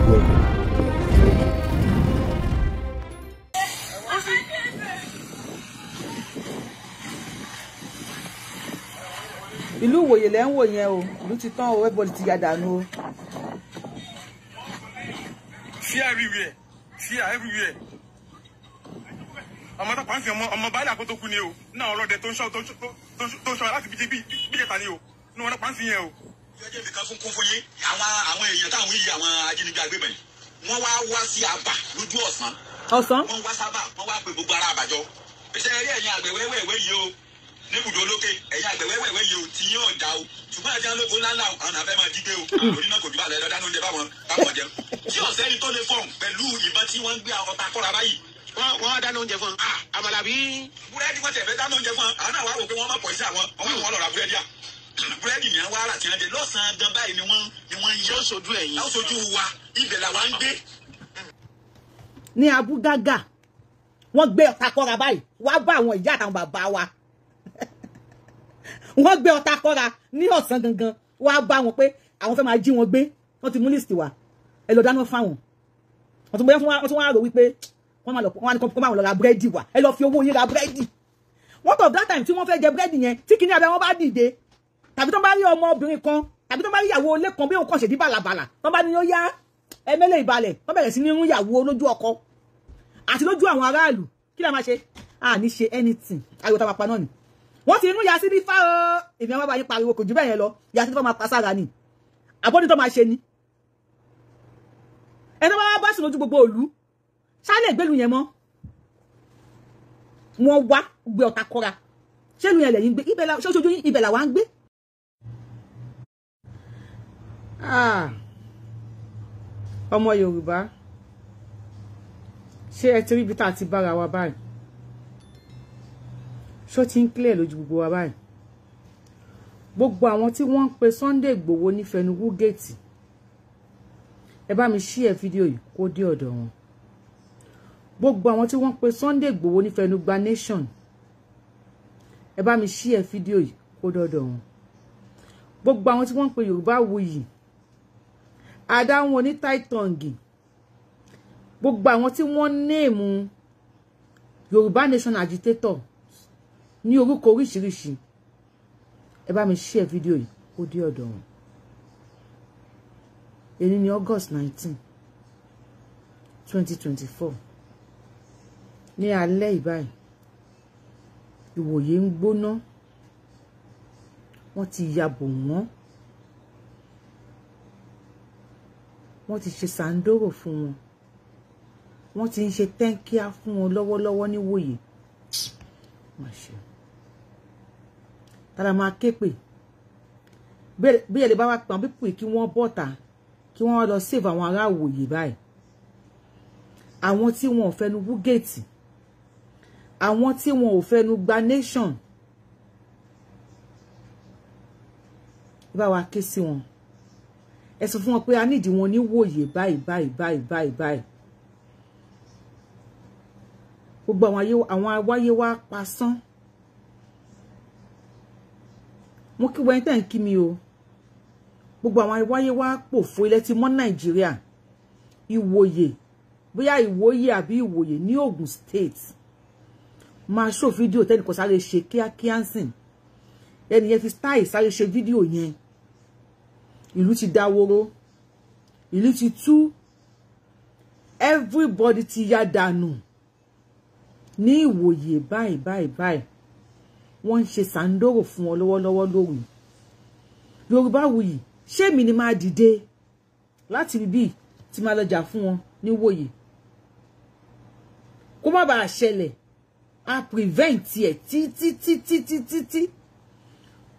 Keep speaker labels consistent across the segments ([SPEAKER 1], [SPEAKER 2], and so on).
[SPEAKER 1] Welcome.
[SPEAKER 2] Ìlú Ìwòyè lẹ́ ń wò yẹn o, ìlú ti tán o, everybody ti ya dànù o.
[SPEAKER 3] Fear everywhere, fear everywhere. Ọmọ tó pàǹsì ọmọ baálé àkótó kú ni o, náà ọlọ́dẹ tó ń ṣọ́ tó ń ṣọ́ láti bíjẹ bíjẹta ni o, ní wọn pàǹsì yẹn o.
[SPEAKER 4] Jẹ́jẹ́ fi kan fún yín, àwọn èèyàn táwọn yìí àwọn ajínigbé agbébọn yìí, wọ́n wá wá sí àbà lójú ọ̀sán.
[SPEAKER 2] Ọ̀sán?
[SPEAKER 4] Wọ́n wá sábà, wọ́n wá pe gbogbo ara àbàjọ. Ṣé ẹ rí ẹ̀yin àgbẹ̀ wẹ́wẹ́wẹ́ yìí o? Níbùdó olókè ẹ̀yin àgbẹ̀ wẹ́wẹ́wẹ́ yìí o tí yóò dá o, ṣùgbọ́n àti alóko ńláńlá o, àwọn àfẹ́ máa jí gbé o, torí náà kò jù bá lọ dáná oúnjẹ báwọn jẹun. Tí ọ̀sẹ́ni tó lè fọ̀n pẹ̀lú ìbọn tí wọ́n ń gbé ọta kọ́ra báyìí.
[SPEAKER 5] Wọ́n dáná oúnjẹ fún un. Àmàlà bí.
[SPEAKER 4] Búrẹ́dì wọ́n tẹ̀ fẹ́ dáná oúnjẹ fún un. Àwọn náà wá wò pé wọ́n má pọ̀ sí àwọn ọmọ wọn lọ ra búrẹ́dì à. Búrẹ́dì ni wọ́n rà tí wọ́n jẹ lọ́sàn-án gan báyìí ni wọ́n ń yẹ.
[SPEAKER 5] Yóò sojú ẹ̀yìn.
[SPEAKER 4] Yóò sojú wa, ibẹ̀ làwa ń gbé.
[SPEAKER 2] Ní Abúgágà, wọ́n gbé ọta kọ́ra báyìí, wá bá àwọn ìyá àtàwọn bàbá wa. Wọ́n gbé ọta kọ́ra ní ọ̀sán gangan, wá bá wọn pé àwọn fẹ́ máa jí wọn gbé, wọ́n ti mú list wá, ẹ lọ dáná fáwọn. Wọ́n tún wá rò wípé wọ́n máa kó máa lọ ra búrẹ́dì wá, ẹ lọ fi owó yín ra búrẹ́dì. What of that time tí wọ́n fẹ́ jẹ búrẹ́dì yẹn, tí kìíní abẹ́ wọn bá dìde, tàbí tó bá rí ọmọbìnrin kan, tàbí tó bá rí ìyàwó ilé kan bí òun kàn ṣèdí bàlàbàlà, tó bá ní ó yá ẹmẹ́lẹ̀ ìbalẹ̀, wọ́n bẹ̀rẹ̀ sí ní rún ìyàwó lójú ọkọ àti lójú àwọn aráàlú. Kí la máa ṣe? A ní ṣe anything, ariwo tá a máa pa náà ni. Wọ́n ti inú ya sí nífà o, èmi àwọn bá yín pariwo kò jù bẹ́ẹ̀ yẹn lọ, ya sí nífà máa pa sára ni, àbọ̀dé tó máa ṣe ni. Ẹni tó bá wá bá sùn lójú gbogbo òlu, ṣáálẹ̀ ìgbélu yẹn mọ́. Wọ́n wá gbé ọ̀tá kọ́ra, ṣé ìlú yẹn lẹ́yìn gbé? Ibẹ̀ la ṣé ojú ibẹ̀ làwa ń gbé. Ọmọ Yorùbá, ṣé ẹ ti rí ibi tá a ti bára wa báyìí? Ṣó ti ń clear lójú gbogbo wa báyìí? Gbogbo àwọn tí wọ́n ń pe Sunday Igboho ní Fẹnugú géètì, ẹ bá mi share fídíò yìí kó dé ọ̀dọ̀ wọn. Gbogbo àwọn tí wọ́n ń pe Sunday Igboho ní Fẹnugba nation, ẹ bá mi share fídíò yìí kó dé ọ̀dọ̀ wọn. Gbogbo àwọn tí wọ́n ń pe Yorùbá Wuyì, Adáhùn oní táìtọ̀ǹgì, gbogbo àwọn tí wọ́n néèmù Yorùbá nation agitator ní orúkọ oríṣiríṣi, ẹ bá mi share fídíò yìí kó dé ọ̀dọ̀ wọn. Èní ni August 19, 2024. Ní alẹ́ ìbáyìí, Ìwòyè ń gbóná, wọ́n ti yabò wọ́n, wọ́n ti ṣe sàǹdóró fún wọn, wọ́n ti ń ṣe tẹ́ńkíá fún wọn lọ́wọ́lọ́wọ́ níwòyè. Má ṣe tàbí máa ké pè bí ẹ lè bá wa pè àwọn pípò kí wọ́n bọ́ta, kí wọ́n lọ save àwọn ará Ìwòyè báyìí. Àwọn tí wọn ò fẹnu wú géètì, àwọn tí wọn ò fẹnu gba nation, bá wa ké sí wọn, ẹ sọ fún wọn pé a nídìí wọn níwòyè báyìí báyìí báyìí báyìí báyìí. Gbogbo àwọn awáyé wá pasán. Mo kí wẹ́n tẹ̀ ń kí mi o. Gbogbo àwọn awáyé wá pòfo ilẹ̀ tí mọ́ Nàìjíríà. Ìwòyè, bóyá Ìwòyè àbí Ìwòyè ní Ògùn State. Máa ṣó fídíò tẹ́nìkan sáré ṣe kíákíá ń sìn. Ẹni yẹn fi style sáré ṣe fídíò yẹn. Ìlú ti dáwóró. Ìlú ti tú. Everybody ti ya dànù. Ní Ìwòyè báyìí báyìí báyìí, wọ́n ń ṣe sàǹdóró fún wọn lọ́wọ́lọ́wọ́ lóru. Yorùbá Wuyì, ṣé mi ni máa dìde láti ibi tí máa lọ jà fún wọn níwòyè? Kó má bàa ṣẹlẹ̀, a prevent ẹ̀ títí títí títí tí.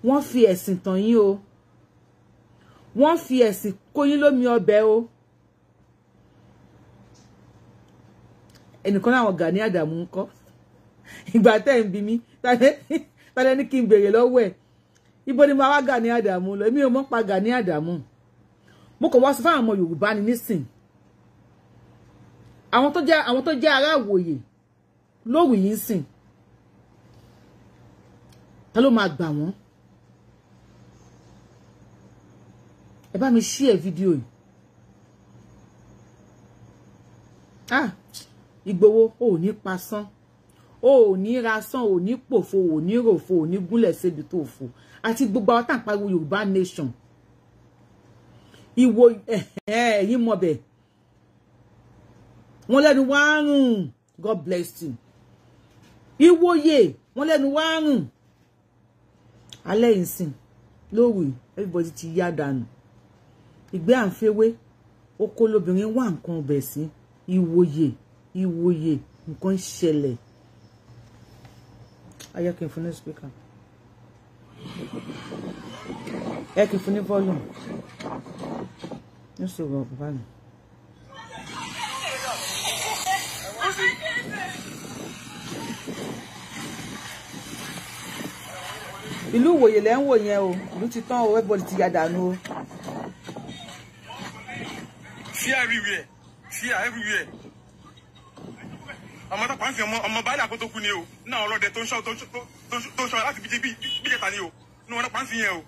[SPEAKER 2] Wọ́n fi ẹ̀sìn tàn yín o, wọ́n fi ẹ̀sìn kó yín lómi ọbẹ̀ o. Ẹnìkan láwọn Gani Àdàmú ń kọ́. Ìgbà tẹ́ ń bi mí, tálẹ́ ní kí n béèrè lọ́wọ́ ẹ̀, ibo ni màá wá Gani Àdàmú lọ? Èmi ò mọ̀ pa Gani Àdàmú. Mo kàn wá sọ fáwọn ọmọ Yorùbá ni nísìn, àwọn tó jẹ́ ará Ìwòyè lóru yìí ń sìn, ta ló máa gbà wọ́n? Ẹ bá mi share fídíò yìí. Ah, Ìgbòho ò ní pasán, ò ní rasán, ò ní pòfo, ò ní ròfo, ò ní gúnlẹ̀ síbi tó fò. Àti gbogbo àwọn tá à ń pariwo Yorùbá nation. Ìwò ẹ̀yin mọ̀bẹ̀. Wọ́n lẹ́nu wá rùn. God bless you. Ìwòye wọ́n lẹ́nu wá rùn. Alẹ́ ìsìn lóru everybody ti yá dànù. Ìgbé à ń fewé oko lobìnrin wá nǹkan ọbẹ̀ sí. Ìwòye ìwòye nǹkan ń ṣẹlẹ̀. Ayé kí n fún ní speaker. Ẹ kí n fún ní volume. Ní sọ̀rọ̀ bàbá mi. Ìlú Ìwòye lẹ́ ń wò yẹn o, ìlú ti tán o, everybody ti ya dànù o.
[SPEAKER 3] Fear everywhere, fear everywhere. Ọmọ tó pàǹsì ọmọ baálé àkótó kú ni o, náà ọlọ́dẹ tó ń ṣọ́ tó ń ṣọ́ láti bíjẹta ni o, ní wọn pàǹsì yẹn o.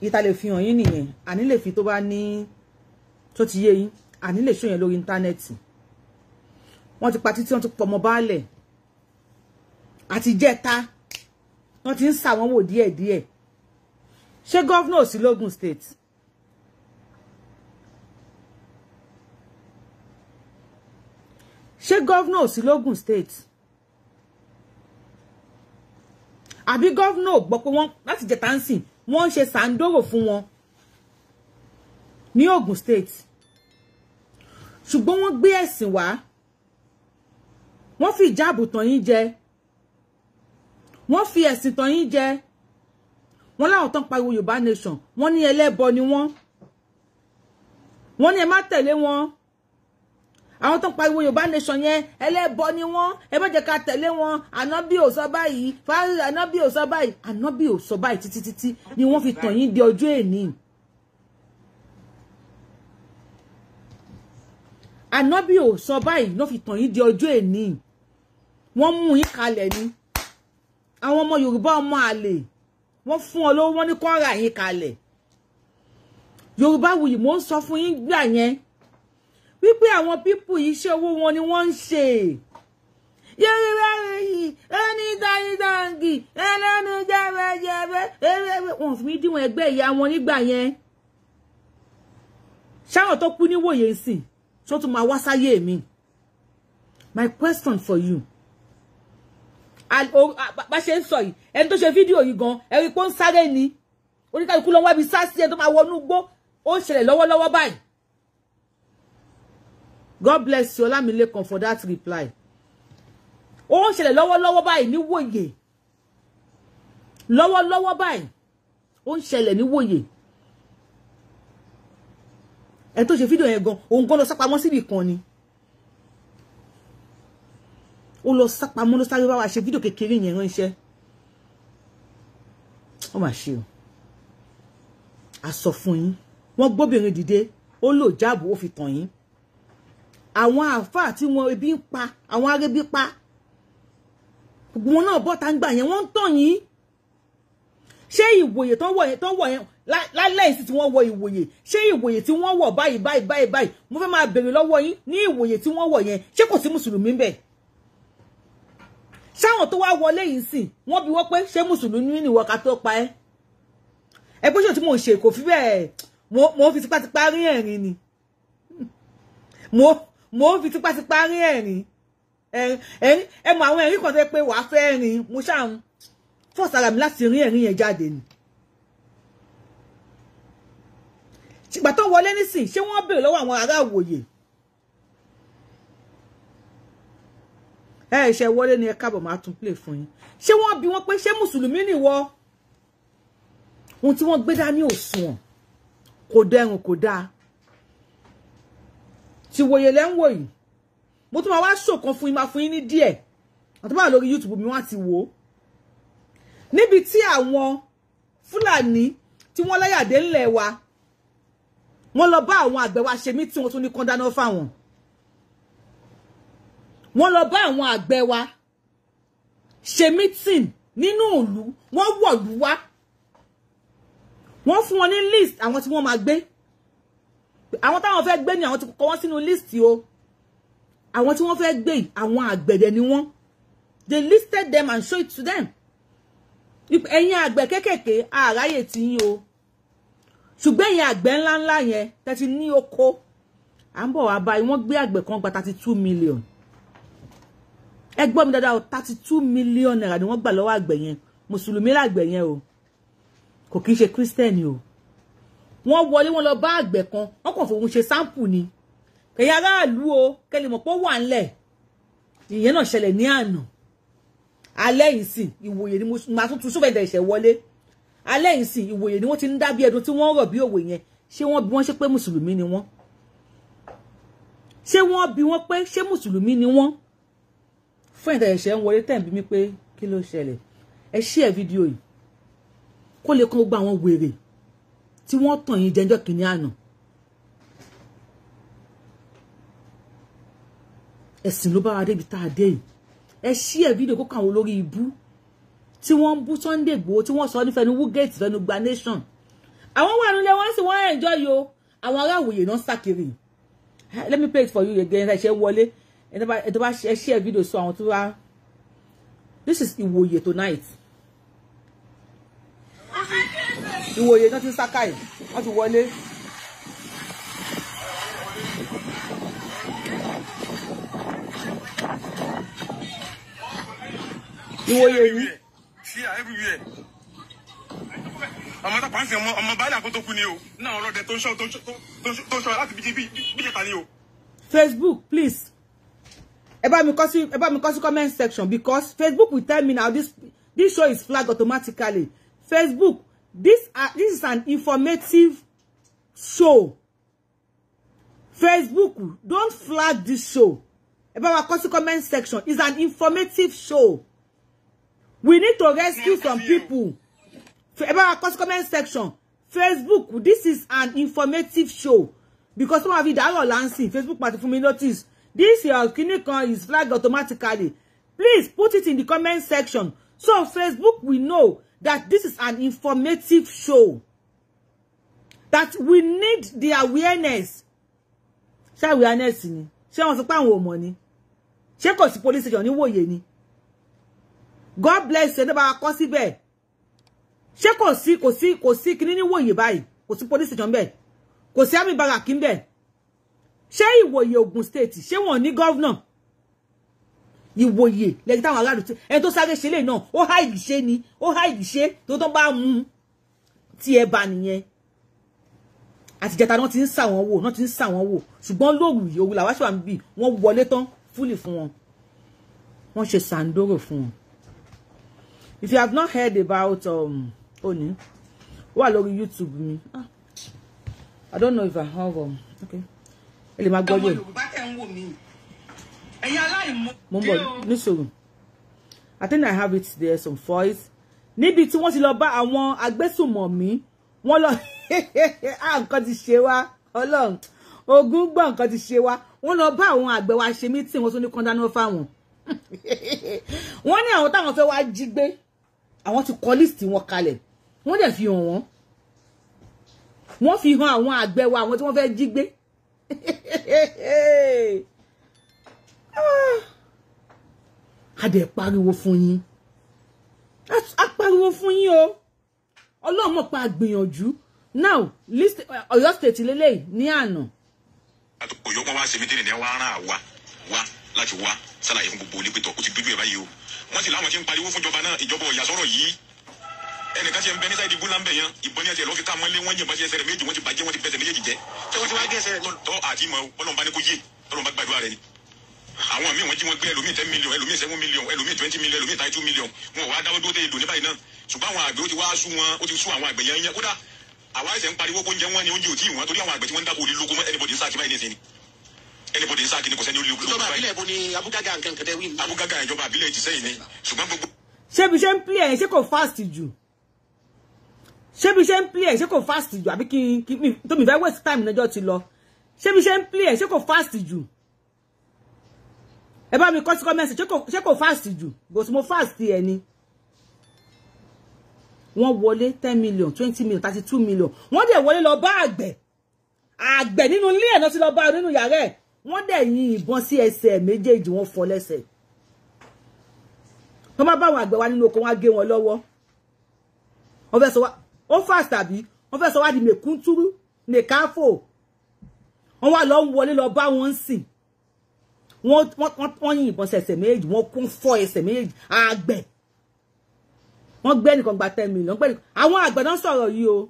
[SPEAKER 2] Ìta lè fi hàn yín nìyẹn, àní lè fi tó bá ní tó ti yé yín, àní lè ṣó yẹn lórí íńtánẹ́ẹ̀tì. Wọ́n ti pa títí, wọ́n ti pọ̀ mọ́ baálẹ̀ àti jẹ́ta, wọ́n ti ń sà wọ́n wò díẹ̀díẹ̀. Ṣé gọ́vnà ò sí lógùn state? Ṣé gọ́vnà ò sí lógùn state? Àbí gọ́vnà ò gbọ́ pé wọ́n láti jẹta ń sìn wọ́n ń ṣe sàǹdóró fún wọn ní Ògùn state? Ṣùgbọ́n wọ́n gbé ẹ̀sìn wá, wọ́n fi ìjáàbù tàn yín jẹ, wọ́n fi ẹ̀sìn tàn yín jẹ. Wọ́n láwọn tán pariwo Yorùbá nation, wọ́n ní ẹlẹ́bọ ni wọ́n, wọ́n ní ẹ má tẹ̀lé wọn. Àwọn tán pariwo Yorùbá nation yẹn ẹlẹ́bọ ni wọ́n, ẹ má jẹ́ ká tẹ̀lé wọn. Ànábì ò sọ báyìí, fárí ànábì ò sọ báyìí, ànábì ò sọ báyìí títí títí ni wọ́n fi tàn yín di ọjọ́ èní. Ànábì ò sọ báyìí ló fi tàn yín di ọjọ́ èní. Wọ́n mú yín kalẹ̀ ni. Àwọn ọmọ Yorùbá ọmọ àlè, wọ́n fún ọ lówó, wọ́n ní kó ra yín kalẹ̀. Yorùbá wuyì, mò ń sọ fún yín gbà yẹn wípé àwọn pípù yìí ṣe owó wọn ni wọ́n ń ṣe. Yorùbá wuyì ẹni dáńdáńgì ẹlẹ́nu jẹ́bẹ́jẹ́bẹ́ ẹlẹ́bẹ́, wọ́n fi mí díwọ̀n ẹgbẹ́ ìyá wọn nígbà yẹn. Ṣáwọn tó kú níwòye ń sìn tó tún máa wá sáyé mi? My question for you, bá ṣe ń sọ yìí, ẹni tó ṣe fídíò yìí gan ẹ̀rí pé ó ń sáré ni, oníkálukú ló ń wábi sá sí ẹni tó máa wọnú igbó. Ó ń ṣẹlẹ̀ lọ́wọ́lọ́wọ́ báyìí. God bless you Ọlámilékan for that reply. Ó ń ṣẹlẹ̀ lọ́wọ́lọ́wọ́ báyìí níwòye, lọ́wọ́lọ́wọ́ báyìí ó ń ṣẹlẹ̀ níwòye. Ẹni tó ṣe fídíò yẹn gan òun gan lọ sápamọ́ síbì kan ni, ó lọ sápamọ́ ló sáré wá wá ṣe fídíò kékeré yẹn ránṣẹ́. Ó mà ṣe o, a sọ fún yín, wọ́n gbóbìnrin dìde, ó lò jáàbù, ó fi tàn yín. Àwọn àáfàá tí wọn ebi ń pa, àwọn arébí pa, gbogbo wọn náà bọ́ta ń gbà yẹn, wọ́n ń tàn yín. Ṣé ìwòye tán wọ̀ yẹn lálẹ́ ìsìn tí wọ́n wọ ìwòye, ṣé ìwòye tí wọ́n wọ̀ báyìí báyìí báyìí báyìí, mo fẹ́ máa béèrè lọ́wọ́ yín, ní ìwòye tí wọ́n wọ̀ yẹn, ṣé kò sí mùsùlùmí ńbẹ̀? Ṣáwọn tó wá wọlé yìí sìn, wọ́n bi wọ́n pé ṣé mùsùlùmí ni ìwọ ká tó pa ẹ́? Ẹgbẹ́ ṣò tí mò ń ṣe kò fi bẹ́ẹ̀, mo fi tipátipá rí ẹ̀rín ni, mo fi tipátipá rí ẹ̀rín. Ẹ mọ àwọn ẹ̀rín kan tó yẹ pé wàá fẹ́ rìn, mo ṣáà ń fọ́ọ̀sì ara mi láti rí ẹ̀rín yẹn jáde ni. Ìgbà tó wọlé nísìn, ṣé wọ́n béèrè lọ́wọ́ àwọn ará Ìwòye? Ẹ ṣe wọlé ni, ẹ káàbọ̀, máa tún play fún yín. Ṣé wọ́n bi wọ́n pé ṣé mùsùlùmí ni ìwọ? Ohun tí wọ́n gbé dání òṣùwọ̀n, kò dẹrùn, kò dáa. Ti Ìwòye lẹ́ ń wò yìí. Mo tún máa wá ṣòkan fún yín, máa fún yín ní díẹ̀. Àti báwo lórí YouTube mi wọ́n ti wò ó. Níbi tí àwọn Fúlàní tí wọ́n láyàdé ńlẹ̀ wa, wọ́n lọ bá àwọn àgbẹ̀ wa ṣe mí tí wọ́n tún ní kán dáná fáwọn. Wọ́n lọ bá àwọn àgbẹ̀ wa ṣe mítìn nínú ìlú, wọ́n wọ̀lú wá. Wọ́n fún wọn ní list àwọn tí wọ́n máa gbé. Àwọn táwọn fẹ́ gbé ni àwọn ti kọ wọ́n sínú list o. Àwọn tí wọ́n fẹ́ gbé yìí, àwọn àgbẹ̀dẹ ni wọ́n. They listed them and show it to them. Ẹ̀yin àgbẹ̀ kéékèèké àráyè ti yín o. Ṣùgbọ́n ẹ̀yin àgbẹ̀ ńláńlá yẹn tẹ́ ti ní oko. À ń bọ̀ wá báyìí, wọ́n gbé àgbẹ̀ kan gba 32 million. Ẹ gbọ́ mi dáadáa o, 32 million naira ni wọ́n gbà lọ́wọ́ àgbẹ̀ yẹn. Mùsùlùmí làgbẹ̀ yẹn o. Kò kí ń ṣe kírísítẹ́nì o. Wọ́n wọlé, wọ́n lọ bá àgbẹ̀ kan, wọ́n kàn fòun ṣe sáǹpù ni. Ẹ̀yin aráàlú o, kẹ́lẹ́ mọ̀ pé ó wà ńlẹ̀. Ìyẹn náà ṣẹlẹ̀ ní àná. Alẹ́ yìí sì, Ìwòye ni mo máa tún tún sófẹ̀dẹ̀ ìṣẹ̀ wọlé. Alẹ́ yìí sì, Ìwòye ni wọ́n ti ń dá bí ẹdun tí wọ́n rọ̀ bí òwe yẹn. Ṣé wọ́n bí wọ́n ṣe pé mùsùlùmí ni wọ́n? Ṣé wọ́n bí wọ́n pé ṣé mùsùlùmí ni wọ́n? Fún ìdá ẹ̀ṣẹ̀ ń wọlé tẹ̀ ń bí mi pé kí ló ṣẹlẹ̀? Ẹ share fídíò yìí kó lè kan gbogbo àwọn wèrè tí wọ́n tàn yín jẹ́njọ́ kìíní àná. Ẹ̀sìn ló bá wa débi tá a dé yìí. Ẹ share fídíò kó kàn àwọn olórí ibú tí wọ́n ń bú Sunday Igboho, tí wọ́n sọ ní fẹnu wúgẹ́ẹ̀tì fẹnu gba nation. Àwọn wà nílé wọ́n sì wọ́n enjoy o. Àwọn ará Ìwòye náà sá kiri. Let me play it for you again. Ẹ ṣe wọlé. Ẹ tó bá ẹ share video sọ àwọn tó bá. This is Ìwòye tonight. Ìwòye náà ti ń sákàì, wọ́n ti wọlé. Ìwòye yìí.
[SPEAKER 3] Sí everywhere. Ọmọ tó pàǹsì ọmọ baálé àkótó kú ni o. Náà ọlọ́dẹ tó ń ṣọ́ tó ń ṣọ́ láti bíjẹta ni o.
[SPEAKER 2] Facebook, please. Ẹ bá mi kọ sí, ẹ bá mi kọ sí comment section, because Facebook will tell me now this show is flagged automatically. Facebook, this is an informative show. Facebook, don't flag this show. Ẹ bá wa kọ sí comment section. It's an informative show. We need to rescue some people. Ẹ bá wa kọ sí comment section. Facebook, this is an informative show. Because some of you that are lancing, Facebook party for me notice. This your clinic is flagged automatically. Please put it in the comment section so Facebook will know that this is an informative show. That we need the awareness. Ṣé awareness ni? Ṣé wọ́n sọ pé àwọn ò mọ̀ ni? Ṣé kò sí police station ní Ìwòye ni? God bless you, ẹ bá wa kọ síbẹ̀. Ṣé kò sí kò sí kò sí kíní ní Ìwòye báyìí? Kò sí police station bẹ́ẹ̀. Kò sí army barrack ńbẹ̀. Ṣé Ìwòye Ogun State, ṣé wọ́n ní governor? Ìwòye lẹ́yìn táwọn aráàlú tí ẹni tó sáré ṣe lè náà ó háìdì ṣe ni, ó háìdì ṣe tó tán bá mú tí ẹ bá nìyẹn. Àtìjẹta náà ti ń sà wọ́n wò, náà ti ń sà wọ́n wò. Ṣùgbọ́n lóru yìí, òru làwa ṣe wà níbí, wọ́n wọlé tán fúlì fún wọn. Wọ́n ṣe sàǹdóró fún wọn. If you have not heard about Oni, ó wà lórí YouTube mi. I don't know if I have okay. Ẹ lè máa gbọ́ lórí. Mo ń bọ̀ níṣòro. I think I have it there, some voice. Níbi tí wọ́n ti lọ bá àwọn agbésùmọ̀mí, wọ́n lọ nǹkan ti ṣe wá, Ọlọ́run ogun gbọ́ nǹkan ti ṣe wá. Wọ́n lọ bá àwọn àgbẹ̀ wa ṣe meeting, wọ́n tún ní kán dáná fáwọn. Wọ́n ní àwọn táwọn fẹ́ wá jí gbé, àwọn ti kọ list wọn kalẹ̀, wọ́n dẹ̀ fi hàn wọ́n. Wọ́n fi hàn àwọn àgbẹ̀ wa, àwọn tí wọ́n fẹ́ jí gbé. A dẹ̀ pariwo fún yín, a pariwo fún yín o. Ọlọ́run mọ̀ pa gbìyànjú. Now list Ọ̀yọ́ State lélẹ́yìí ní àná.
[SPEAKER 4] Ọ̀yọ́ wọn wá ṣe mítìnì ní wàá rán àwa wá láti wá ṣàlàyé fún gbogbo olùpẹ̀tọ̀ ó ti dójú ẹ̀ báyìí o. Wọ́n sì láwọn tí ń pariwo fún ìjọba náà, ìjọba ọ̀yà sọ̀rọ̀ yìí. Ẹnìkan ti ń bẹ ní sáìdì gúnlá ń bẹ̀ yẹn, ìbọn ní ẹsẹ̀ lọ́ fi ká mọ́lé, wọ́n yìnbọn sí ẹsẹ̀ rẹ̀ méjì, wọ́n ti bàjẹ́, wọ́n ti bẹsẹ̀ méjèèjì jẹ́.
[SPEAKER 5] Ṣé wọ́n ti wá gé ẹsẹ̀ rẹ̀?
[SPEAKER 4] Tọ́ àti ìmọ̀ Ọlọ́run bá ní kó yé, Ọlọ́run bá gbàdúrà rẹ̀ ni. Àwọn míì wọ́n jí wọn gbé ẹlòmíì 10 million, ẹlòmíì 7 million, ẹlòmíì 20 million, ẹlòmíì 32 million. Wọn ò wá dáwọ́ dúró tẹ́ ìdò ní báyìí náà. Ṣùgbọ́n àwọn àgbẹ̀ ó ti wá sú wọn, ó ti sú àwọn àgbẹ̀ yẹn yẹn. Kódà àwa ẹsẹ̀ ń pariwo kó oúnjẹ wọn ni oúnjẹ ò tí ì wọ́n torí àwọn àgbẹ̀ tí wọ́n ń dáko olè lóko mọ́ anybody ń sáà kí báyìí nìsín ni. Anybody ń sáà kí ni kò sẹ́ni ó lè lóko
[SPEAKER 5] Ìjọba
[SPEAKER 4] báyìí.
[SPEAKER 5] àbílẹ̀ ibo ni Abúgágà nǹkan kẹtẹ wí.
[SPEAKER 4] Abúgágà ìjọba àbílẹ̀ ti sẹ́yìn ni. Ṣùgbọ́n gbogbo
[SPEAKER 2] Ṣé bí ṣe ń play ẹ̀ ṣé kò fast jù? Ṣé bí ṣe ń play ẹ̀ ṣé kò fast jù? Àbí kí n tó mi fẹ́ waste time lọ́jọ́ ti lọ. Ṣé bí ṣe ń play ẹ̀ ṣé kò fast jù? Ẹ bá mi kọ sí comment, ṣé kò fast jù? Because mo fast ẹ ni. Wọ́n wọlé 10 million, 20 million, 32 million. Wọ́n dẹ̀ wọlé lọ bá àgbẹ̀. Àgbẹ̀ nínú ilé ẹ̀ náà ti lọ bá nínú yàrá ẹ̀. Wọ́n dẹ̀ yin ìbọn sí ẹsẹ̀ méjèèjì, wọ́n fọ́ lẹ́sẹ̀. Wọ́n má bá àwọn àgbẹ̀ wa nínú oko, wọ́n á gé wọn lọ́wọ́. Wọ́n fẹ́ sọ wá ó fast tàbí wọ́n fẹ́ sọ wá di mẹ̀kúntúrú mẹ̀káfò. Wọ́n wá lọ ń wọlé lọ bá wọn sìn. Wọ́n yin ìbọn sí ẹsẹ̀ méjèèjì, wọ́n kún fọ́ ẹsẹ̀ méjèèjì. Àgbẹ̀ wọ́n gbé ẹnìkan gba 10 million. Àwọn àgbẹ̀ náà sọ̀rọ̀ yìí o.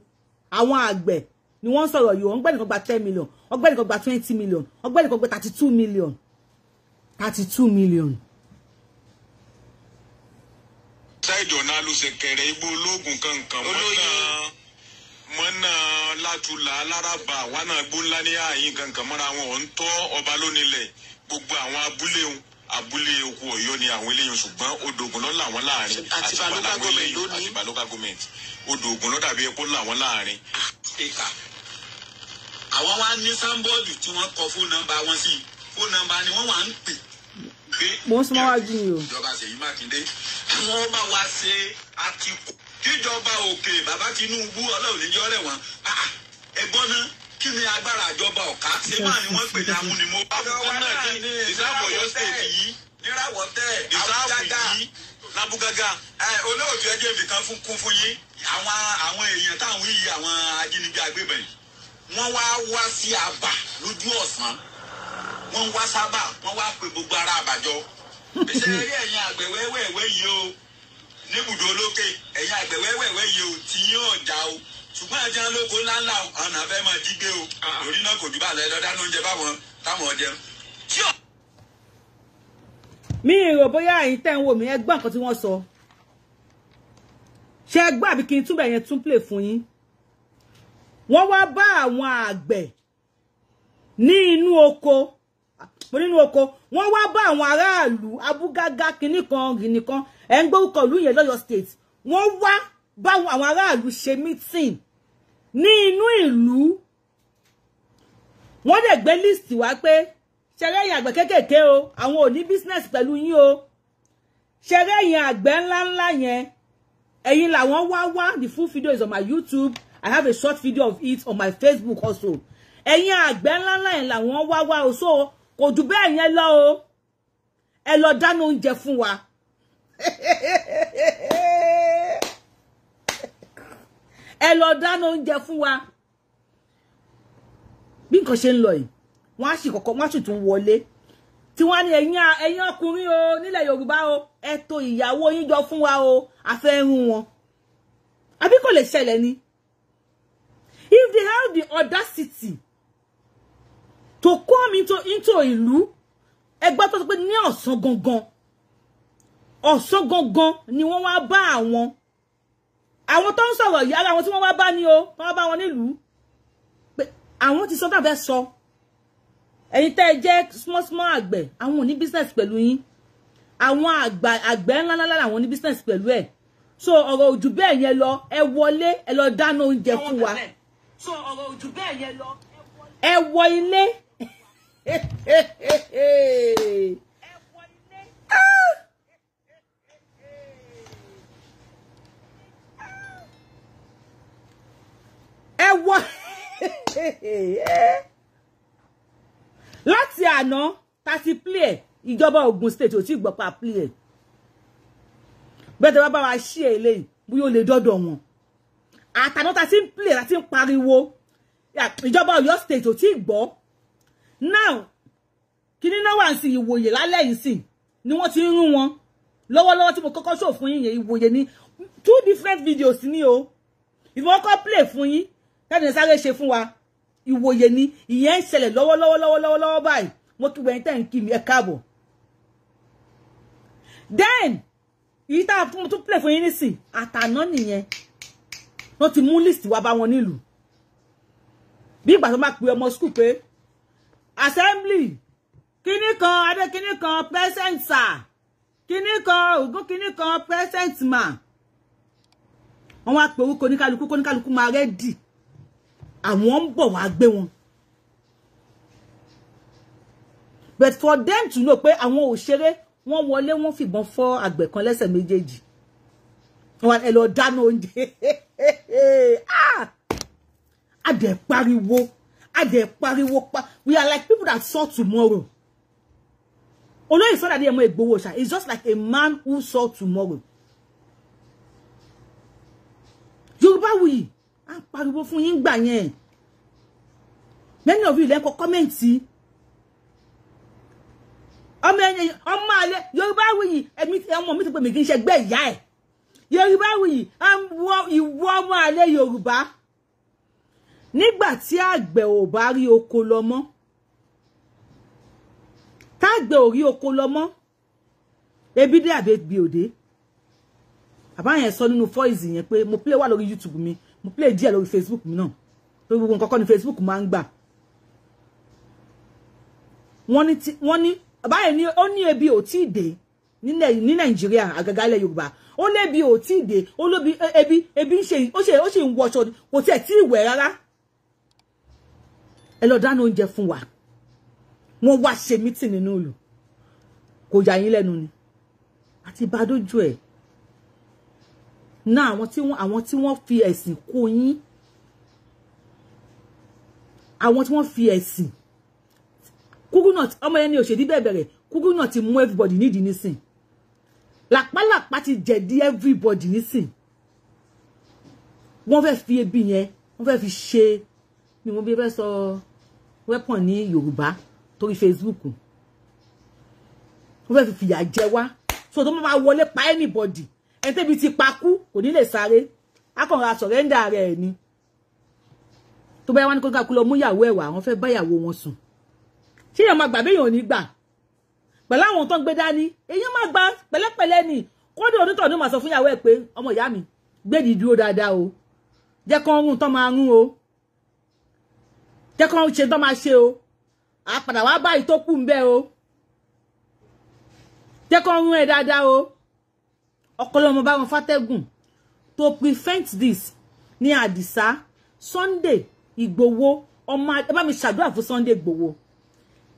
[SPEAKER 2] Àwọn àgbẹ̀ ni wọ́n sọ̀rọ̀ yìí o. Wọ́n gbé ẹnìkan gba 10 million, wọ́n gbé ẹnìkan gba 20 million, wọ́n gbé ẹnìkan gba 32 million. 32 million.
[SPEAKER 3] Ṣáìdì ọ̀nà alùsẹ̀kẹ̀rẹ̀ igbó ológun kankan mọ́nà látúlà alárabà wánà gbóńlá ní ààyè kankan mọ́ra wọn ò ń tọ́ ọba lónìlẹ̀. Gbogbo àwọn abúlé abúlé oko Ọ̀yọ́ ni àwọn eléyìí, ṣùgbọ́n odò Ògùn ló là wọ́n láàrin.
[SPEAKER 5] Àtìbà local government ló ní.
[SPEAKER 3] Àtìbà local government odò Ògùn ló dàbí epo là wọ́n láàrin.
[SPEAKER 4] Àwọn wa ní sáńbọ́ọ̀dù tí wọ́n kọ fóònù nọ́mbà wọn sí. Fóònù nọ́mbà ni wọ́n wà ń pè.
[SPEAKER 2] Mo ń súnmọ́ wájú mi o.
[SPEAKER 4] Ìjọba Ṣèyí Mákindé wọ́n bá wa ṣe àtìkù kíjọba òkè bàbá Tinubu Ọlọ́run níjọ́ rẹ̀ wọ́n. Ẹ̀gbọ́n náà kí ni agbára àjọba ọ̀ká ṣé máa ni wọ́n pè ní amúnimó.
[SPEAKER 3] Ìsáàbù Ọ̀yọ́ state yìí
[SPEAKER 4] níràwọ̀ tẹ̀
[SPEAKER 3] ìsáàbù yìí lábúgágá.
[SPEAKER 4] Olóòtú ẹjẹ́ ibì kan kún fún yín. Àwọn èèyàn táwọn yìí àwọn ajínigbé agbébọn yìí wọ́n wá wá sí àbà lójú ọ̀sán. Wọ́n wá sábà wọ́n wá pe gbogbo ara àbàjọ. Ṣé rí ẹ̀yin àgbẹ̀ wẹ́wẹ́wẹ́ yìí o níbùdó olókè, ẹ̀yin àgbẹ̀ wẹ́wẹ́wẹ́ yìí o tí yín ọ̀já o, ṣùgbọ́n àti àwọn olóko ńláńlá ọ̀nà fẹ́ máa jí gbé o. Lórí náà kò jù bá lọ dáná oúnjẹ báwọn táwọn jẹun.
[SPEAKER 2] Mi rò bóyá ẹ̀yin tẹ́ ń wò mí ẹ gbọ́ nǹkan tí wọ́n sọ. Ṣé ẹ gbọ́ àbí kí n túbẹ̀ yẹn tún play fún yín? Wọ́n wá bá àwọn àgbẹ̀ ní inú oko, nínú oko wọ́n wá bá àwọn aráàlú abúgágá kinní kan gìnì kan ẹ̀ ń gbórúkọ ìlú yẹn lọ́yọ̀ state. Wọ́n wá bá àwọn aráàlú ṣe meeting ní inú ìlú. Wọ́n dẹ̀ gbé list wá pé ṣẹlẹ́yìn àgbẹ̀ kéékèèké o, àwọn ò ní business pẹ̀lú yín o. Ṣẹlẹ́yìn àgbẹ̀ ńláńlá yẹn ẹ̀yin làwọn wá wá. The full video is on my YouTube. I have a short video of it on my Facebook also. Ẹ̀yin àgbẹ̀ ńláńlá yẹn làwọn wá wá o, so kò jù bẹ́ẹ̀ yẹn lọ o. Ẹ lọ dáná oúnjẹ fún wa. Ẹ lọ dáná oúnjẹ fún wa. Bí nǹkan ṣe ń lọ yìí, wọ́n á sì kọ́kọ́ wọ́n á sì tún wọlé. Tí wọ́n á ní ẹ̀yin ọkùnrin o nílẹ̀ Yorùbá o, ẹ tò ìyàwó yín jọ fún wa o, a fẹ́ rún wọn. Àbí kò lè ṣẹlẹ̀ ni? If they have the audacity to come into ìlú, ẹgbẹ́ tó sọ pé ní ọ̀sán gangan, ọ̀sán gangan ni wọ́n wá bá àwọn. Àwọn tó ń sọ̀rọ̀ yìí, ara àwọn tí wọ́n wá bá ní o, wọ́n wá bá wọn nílùú. Pé àwọn ti sọ tàbí sọ. Ẹ̀yin tẹ́ ẹ jẹ́ small small àgbẹ̀, àwọn ò ní business pẹ̀lú yín. Àwọn àgbẹ̀ ńláńlá làwọn ní business pẹ̀lú ẹ̀. So ọ̀rọ̀ ojú bẹ́ẹ̀ yẹn lọ, ẹ wọlé, ẹ lọ dáná oúnjẹ fún wa. So ọ̀rọ̀ ojú bẹ́ẹ̀ yẹn lọ, ẹ wọ ilé. Ẹ wọ láti àná tá ti play ẹ̀, ìjọba Ògùn state ò tí gbọ́ pa play ẹ̀. Bẹ́ẹ̀ tẹ́ bá bá wa ṣí ẹ̀ eléyìí bóyá ó lè dọ́dọ̀ wọn. Àtàná tá ti ń play tá ti ń pariwo, ìjọba Ọ̀yọ́ state ò tí gbọ́. Now kíní náà wà ń sin Ìwòyè lálẹ́ yìí sìn ni wọ́n ti ń rún wọn lọ́wọ́lọ́wọ́ tí mo kọ́kọ́ ṣò fún yín yẹn. Ìwòyè ní 2 different videos ní o. Ìfowópamọ́ kọ́ play fún yín tẹ́lẹ̀ sáré ṣe fún wa. Ìwòyè ni ìyẹn ń ṣẹlẹ̀ lọ́wọ́lọ́wọ́ lọ́wọ́lọ́wọ́ báyìí. Mo kí wẹ̀yìn tẹ́ ń kí mi, ẹ káàbọ̀. Then èyí tá a tún play fún yín nísìn àtàná nìyẹn. Wọ́n ti mú list wá bá wọn nílùú. Bí ìgbà tó máa pe ọmọ school pé assembly kíní kan adé kíní kan present sir, kíní kan ògún kíní kan present ma. Wọ́n wá pe orúkọ oníkálukú kóníkálukú máa rẹ́dì. Àwọn ń bọ̀ wá gbé wọn. But for them to know pé àwọn òṣèré wọ́n wọlé wọ́n fìbọn fọ́ àgbẹ̀ kan lẹ́sẹ̀ méjèèjì. Wọ́n ẹ lọ dáná oúnjẹ. A dẹ̀ pariwo, A dẹ̀ pariwo pa. We are like people that saw tomorrow. Olóyè Sunday Adéyẹmọ Ìgbòho ṣá is just like a man who saw tomorrow. Yorùbáwùyí à ń pariwo fún yín gbà yẹn. Many of you lẹ́kọ̀ọ́ comment. Ọmọ ẹni ọmọ alẹ́ Yorùbáwùyí ẹ̀mí ọmọ mi ti pè mí kí n ṣe gbẹ́ ìyá ẹ̀. Yorùbáwùyí ìwọ ọmọ alẹ́ Yorùbá. Nígbà tí àgbẹ̀ ò bá rí oko lọ mọ́, tágbẹ̀ ò rí oko lọ mọ́, ebi dé àbí ebi òde. Bàbá yẹn sọ nínú voice yẹn pé mo play wà lórí YouTube mi, mo play díẹ̀ lórí Facebook mi náà. Torí gbogbo nǹkan kọ́ ni Facebook máa ń gbà. Wọ́n ní bàbá yẹn ní ó ní ebi ò tí ì dé ní Nàìjíríà, àgàgà ilẹ̀ Yorùbá. Ó lébi ò tí ì dé, ó lóbi ebi ń ṣe ó ṣe ń wọṣọ kò tiẹ̀ tí ì wẹ̀ rárá. Ẹ lọ dáná oúnjẹ fún wa. Wọ́n wá ṣe mítìn nínú ìlú. Kò yà yín lẹ́nu ni. Àti bá dójú ẹ̀. Náà àwọn tí wọ́n fi ẹ̀sìn kó yín. Àwọn tí wọ́n fi ẹ̀sìn. Kúkú náà ọmọ yẹn ni òṣèdí bẹ́ẹ̀ bẹ̀rẹ̀. Kúkú náà ti mú everybody nídìí nísìn. Làpálàpá ti jẹ̀dí everybody nísìn. Wọ́n fẹ́ fi ebi yẹn, wọ́n fẹ́ fi ṣe ni mo bí fẹ́ sọ weapon ní Yorùbá torí Facebook. Wọ́n fẹ́ fi fìyà jẹ wá. So tó máa wọlé pa anybody. Ẹni tẹ́bi ti pa kú kò ní lè sáré. A kàn ra surrender rẹ̀ ni. Tó bá yá wá ní kó kú lọ mú ìyàwó ẹ̀ wá, wọ́n fẹ́ bá ìyàwó wọn sùn. Ṣé èèyàn máa gbà bí èèyàn ò ní gbà? Pẹ̀lú àwọn tó ń gbé dání, èèyàn máa gbà pẹ̀lẹ́pẹ̀lẹ́ ni. Kódà onítọ̀ ní màá sọ fún ìyàwó ẹ̀ pé ọmọ ìyá mi gbédìí dúró dáadáa o. Jẹ́ kán rún tán máa rún o. Jẹ́ kán ṣe tán máa ṣe o. A padà wá báyìí tó kù ń bẹ́ o. Jẹ́ kán rún ẹ dáadáa o. Ọ̀pọ̀lọpọ̀ bá wọn fàtẹ́gùn. To prevent this ní Àdìsá Sunday Ìgbòho ọmọ ẹ bá mi ṣàdúrà fún Sunday Ìgbòho.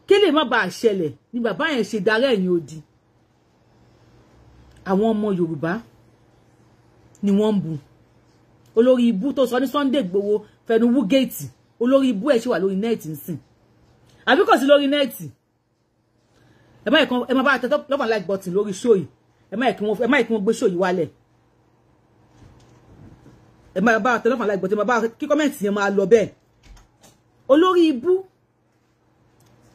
[SPEAKER 2] Kí lè má bàa ṣẹlẹ̀ ni bàbá yẹn ṣe darí ẹ̀yìn odi. Àwọn ọmọ Yorùbá ni wọ́n ń bu. Olórí ibú tó sọ ní Sunday Ìgbòho fẹnu wú géètì. Olórí ibú ẹ̀ ṣì wà lórí nẹ́ẹ̀tì nsìn. Àbí kò sí lórí nẹ́ẹ̀tì. Ẹ má bá tẹ love and like button lórí show yìí. Ẹ má kí wọ́n gbé show yìí wálẹ̀. Ẹ má bá tẹ love and like button, ẹ má bá kí kọ́mẹ̀ntì yẹn máa lọ bẹ́ẹ̀. Olórí ibú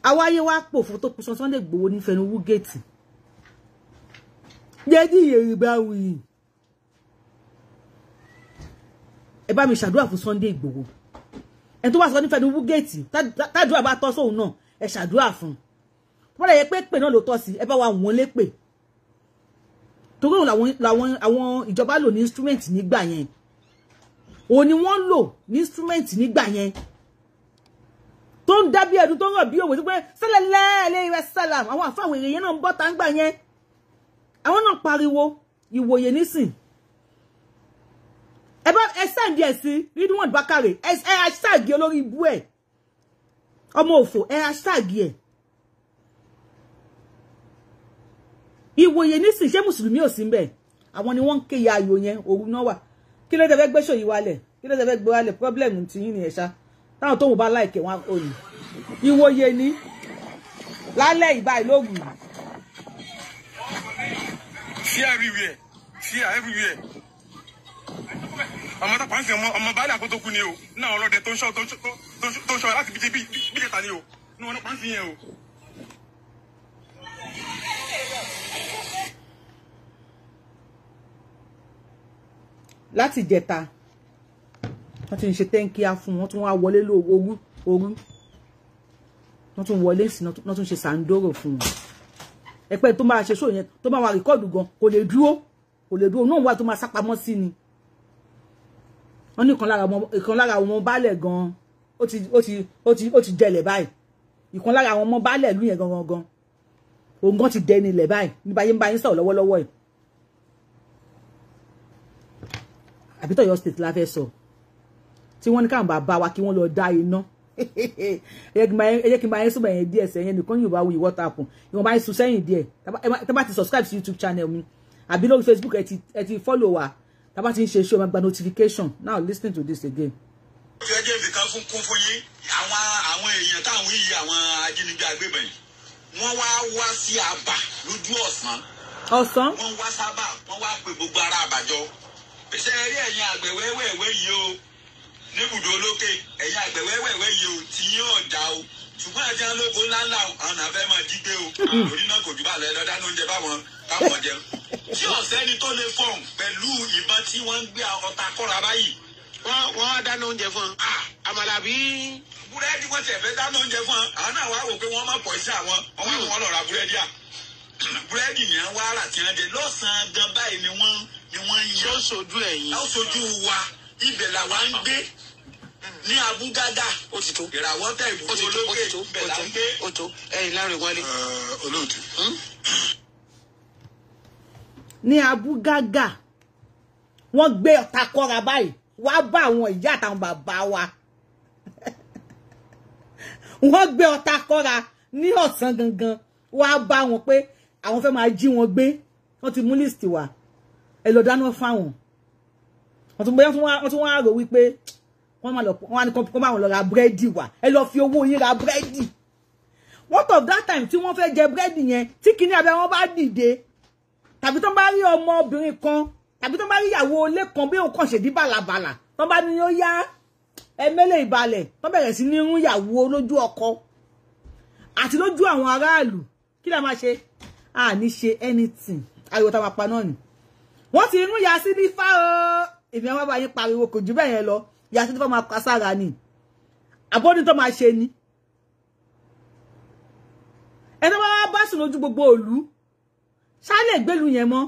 [SPEAKER 2] awáyé wá pòfo tó kú Sunday Ìgbòho ní fẹnu wú géètì. Jẹ́dí Yorùbáwùyí. Ẹ bá mi ṣàdúrà fún Sunday Ìgbòho. Ẹni tó bá sọ ní fẹnu wú géètì, tádùá bá tọ́ sóun náà, ẹ ṣàdúrà fún. Wọ́n lè yẹ pé pè náà ló tọ́ sí, ẹ bá wa wọ́n lépè. Torí òun làwọn àwọn ìjọba lò ní instrument nígbà yẹn. Òun ni wọ́n lò ní instrument nígbà yẹn. Tó ń dá bí ẹdun tó ń rọ̀ bí òwe tó pé sálẹ̀lẹ́ ilé ìwẹ̀ sálàm àwọn àfáwọn èrè yẹn náà ń bọ́ tá ń gbà yẹn. Àwọn náà pariwo ìwòye nísìn. Ẹ bá ẹ sẹ́ǹdì ẹ̀ sí Ridwan Bakare, ẹ hashtag olórí ibú ẹ̀. Ọmọ òfò ẹ hashtag ẹ̀. Ìwòye nísìn ṣé mùsùlùmí ò sí ń bẹ̀? Àwọn ni wọ́n ń ké ya ayò yẹn òru náà wà. Kí ló dé fẹ́ gbé ṣòyí wálẹ̀? Kí ló dé fẹ́ gbé wálẹ̀? Problem ti yín nìyẹn ṣá. Táwọn tóun bá láìkẹ̀ wọn ò ní. Ìwòye ní lálẹ́ ìbá ìlóògùn.
[SPEAKER 3] Fear everywhere. Fear everywhere. Ọmọ tó pàǹsì ọmọ baálé àkótókù ni o. Náà ọlọ́dẹ tó ń ṣọ́ láti bí kẹta ni o. Ní wọn pàǹsì yẹn o.
[SPEAKER 2] Láti ìjẹta wọ́n ti ń ṣe tẹ́ńkíá fún wọn, tún wá wọlé lóru òru, wọ́n tún wọlé sí, wọ́n tún ṣe sàǹdóró fún wọn. Ẹ̀pẹ́ tó máa ṣe ṣó yẹn tó máa wà rìkọ́ọ̀dù gan kò lè dúró, kò lè dúró náà wà tó máa sápamọ́ sí ni. Wọ́n ní ìkan lára àwọn ọmọ baálẹ̀ gan ó ti jẹlẹ̀ báyìí. Ìkan lára àwọn ọmọ baálẹ̀ ìlú yẹn gangan gan òun gan ti dẹni ilẹ̀ báyìí ní báyìí ń bá yín sọ̀rọ̀ lọ́wọ́lọ́wọ́ yìí. Àbí tọ̀yọ́ state la fẹ́ sọ tí wọ́n ní káwọn bàbá wa kí wọ́n lọ dá iná. Ẹ jẹ́ kí n máa yín súnmọ́ ẹ̀yìn díẹ̀ sẹ́yìn nìkan Yorùbá Wuyi what happen ìwọ̀n bá yín sún sẹ́yìn díẹ̀. Tá bá ti subscribe sí YouTube channel mi àbí lórí Facebook ẹ ti follow wa, tá bá ti ń ṣe show máa gba notification. Now listen to this again.
[SPEAKER 4] Ó fi ẹjẹ́ ìfìkan fún kún fún yín àwọn èèyàn táwọn yìí àwọn ajínigbé agbébọn yìí wọ́n wá wá sí àbà lójú ọ̀sán.
[SPEAKER 2] Ọ̀sán.
[SPEAKER 4] Wọ́n wá sábà wọ́n wá pe gbogbo ará àbàjọ. Ṣé ẹ rí ẹ̀yin àgbẹ̀ wẹ́wẹ́wẹ́ yìí o níbùdó olókè ẹ̀yin àgbẹ̀ wẹ́wẹ́wẹ́ yìí o tí yín ọ̀dà o ṣùgbọ́n ẹ̀jẹ̀ lóko ńláńlá o àwọn àfẹ́ máa jí gbé o lórí náà kò jù bá lọ dáná oúnjẹ báwọn káwọn jẹun. Tí ọ̀sẹ́ni tó lè fọ̀hún pẹ̀lú ìbọn tí wọ́n ń gbé ọta kọ́ra báyìí.
[SPEAKER 5] Wọ́n á dáná oúnjẹ fún ọ. Àmàlà bí.
[SPEAKER 4] Búrẹ́dì wọ́n tiẹ̀ fẹ́ dáná oúnjẹ fún ọ. Àwọn náà wá wò pé wọ́n má pọ̀ sí àwọn wọ́n wá wọ́n lọ ra búrẹ́dì à. Búrẹ́dì yẹn wá rà tí wọ́n jẹ lọ́sàn-án gan báyìí ni wọ́n ń yan.
[SPEAKER 5] Ó sojú ẹ̀yìn.
[SPEAKER 4] Ó sojú wa ibẹ̀ làwa ń gbé ní Abúgádà.
[SPEAKER 5] Ó ti tó.
[SPEAKER 4] Ìràwọ̀ tẹ̀ ìbùkún olókè ibẹ̀ là ń gbé.
[SPEAKER 5] Ó tó ẹ̀yìn láàrin wọlé.
[SPEAKER 3] Olóòtú.
[SPEAKER 2] Ní Abúgágà wọ́n gbé ọ̀tá kọ́ra báyìí wá bá àwọn ìyá àtàwọn bàbá wa. Wọ́n gbé ọ̀tá kọ́ra ní ọ̀sán gangan wá bá wọn pé àwọn fẹ́ máa jí wọn gbé. Wọ́n ti mú list wá ẹ lọ dáná fáwọn. Wọ́n tún wá rò wípé wọ́n máa lọ wọ́n á ní kó máa lọ ra búrẹ́dì wá ẹ lọ fi owó yín ra búrẹ́dì. What of that time tí wọ́n fẹ́ jẹ búrẹ́dì yẹn tí kinní abẹ́ wọn bá dìde tàbí tó bá rí ọmọbìnrin kan tàbí tó bá rí ìyàwó ilé kan bí òun kàn ṣèdí bàlàbàlà tó bá ní ó yá ẹmẹ́lẹ̀ ìbalẹ̀ tó bẹ̀rẹ̀ sí ní rún ìyàwó lójú ọkọ àti lójú àwọn aráàlú kí la máa ṣe? A ní ṣe anything. Ariwo tá a máa pa náà ni wọ́n ti rún ya sí nífà o. Èmi àwọn bá yín pariwo kò jù bẹ́ẹ̀ yẹn lọ. Ya sí nífà máa pa sára ni àbọ̀dún tó máa ṣe ni ẹni tó bá bá sùn lójú gbogbo òlu ṣálẹ̀ gbélu yẹn mọ́.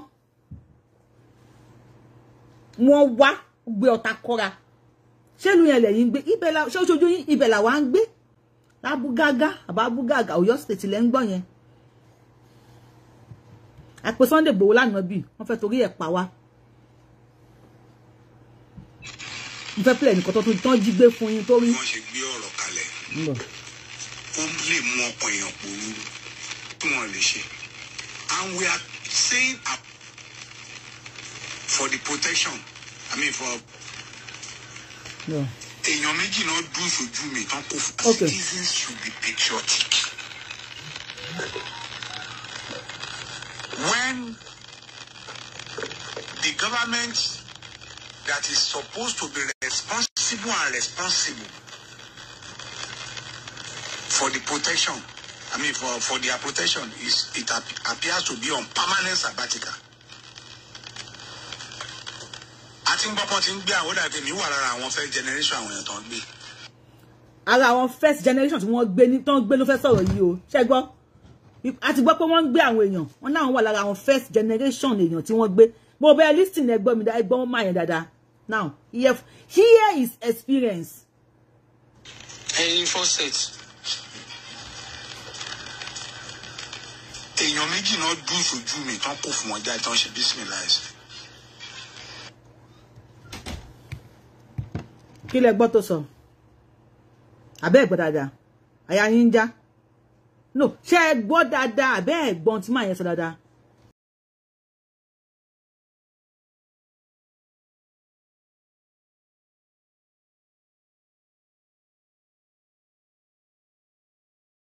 [SPEAKER 2] Wọ́n wá gbé ọ̀tá kọ́ra ṣélu yẹn lẹ́yìn gbé ibẹ̀ la ṣé oṣooju yín ibẹ̀ làwa ń gbé lábúgágá àbábúgágá Ọ̀yọ́ state lẹ́ ń gbọ́ yẹn. Àpè Sunday Igboho lánàá bí wọ́n fẹ́ torí ẹ̀ pa wá. Mo fẹ́ pílẹ̀ nìkan tó tán jí gbé fún yín torí.
[SPEAKER 3] Wọ́n ṣe gbé ọ̀rọ̀ kalẹ̀ ó lè mú ọkàn èèyàn pòrúurú tí wọ́n lè ṣe. And we are saying for the protection, I mean for èèyàn méjì náà dùn sójú mi tán kó fún. Citizens should be patriotic. When the government that is supposed to be responsible and responsible for the protection, I mean for their protection, is it appears to be on permanent sabbatical. Àti ń gbọ́pọ́n ti ń gbé àwọn dàbí mi wà lára àwọn first generation àwọn èèyàn tó ń gbé.
[SPEAKER 2] Ara àwọn first generation tí wọ́n gbé ní tó ń gbé ló fẹ́ sọ̀rọ̀ yìí o. Ṣé gbọ́? A ti gbọ́ pé wọ́n ń gbé àwọn èèyàn wọ́n náà wà lára àwọn first generation èèyàn tí wọ́n gbé. Mo bẹ́ẹ̀ listen ẹgbọ́n mi ẹgbọ́n máa yẹn dáadáa. Now here is experience.
[SPEAKER 5] Ẹyin first set.
[SPEAKER 3] Èèyàn méjì náà dùn sójú mi tán kó fún wọn jáde tán ṣe bísímìláì.
[SPEAKER 2] Kí lẹ gbọ́ tó sọ? Àbẹ́ ẹ̀gbọ́ dáadáa àyà yín ń já. No, ṣé ẹ gbọ́ dáadáa àbẹ́ ẹ̀gbọ́n tí màá yẹn sọ dáadáa?